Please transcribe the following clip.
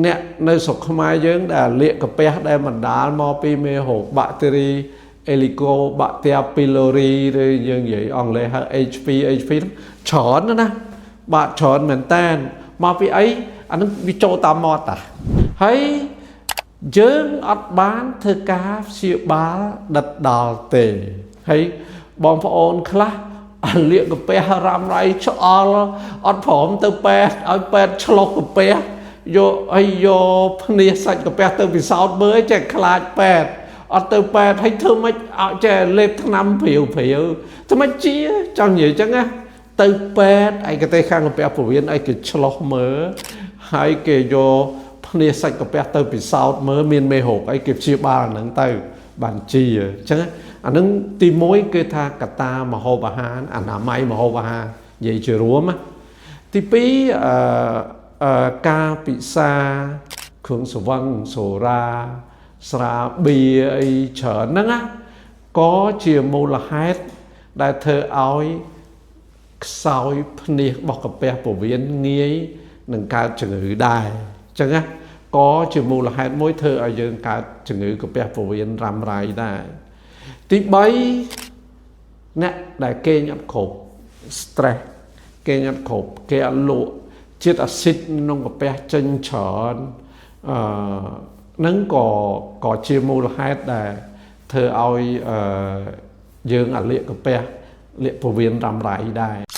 អ្នកនៅស្រុកខ្មែរយើងដែលលាកកាពះដែលបណ្ដាលមកពីមេរោគបាក់តេរីអេលីកូបាក់ទែពីឡូរីឬយើងនិយាយអង់គ្លេសហៅ HP HP ច្រើនណាស់ណាបាទច្រើនមែនតើមកពីអីអានឹងវាចូលតាមមាត់តាហើយយើងអត់បានធ្វើការព្យាបាលដិតដល់ទេហើយបងប្អូនខ្លះអាលាកកាពះរ៉ាំរ៉ៃឆ្អល់អត់ព្រមទៅពេទ្យឲ្យពេទ្យឆ្លុះកាពះយកឲ្យយកភ្នាសសាច់កាពះទៅពិសោធន៍មើលចេះខ្លាចពេទ្យអត់ទៅពេទ្យឲ្យធ្វើម៉េចឲ្យចេះលេបថ្នាំព្រាវព្រាវធ្វើម៉េចជាចង់និយាយចឹងណាទៅពេទ្យឯកទេសខាងកាពះពោះវៀនឲ្យគេឆ្លុះមើលហើយគេយកភ្នាសសាច់កាពះទៅពិសោធន៍មើលមានមេរោគអីគេព្យាបាលអាហ្នឹងទៅបានជាអញ្ចឹងអាហ្នឹងទី1គឺថាកត្តាមហូបអាហារអនាម័យមហូបអាហារនិយាយជារួមណាទី2អឺការពិសាគ្រឿងស្រវឹងសូរ៉ាស្រាបៀអីច្រើនហ្នឹងណាក៏ជាមូលហេតុដែលធ្វើឲ្យខ្សោយភ្នាសរបស់កាពះពោះវៀនងាយនឹងកើតជំងឺដែរអញ្ចឹងណាក៏ជាមូលហេតុមួយធ្វើឲ្យយើងកើតជំងឺកាពះពោះវៀនរ៉ាំរ៉ៃដែរទី3អ្នកដែលគេងអត់គ្រប់ stress គេងអត់គ្រប់គេអត់លក់ជាតិអាស៊ីតក្នុងកាពះចេញច្រើនអឺនឹងក៏ជាមូលហេតុដែលធ្វើឲ្យអឺយើងអាលាកកាពះលាកពោះវៀនរ៉ាំរ៉ៃដែរ។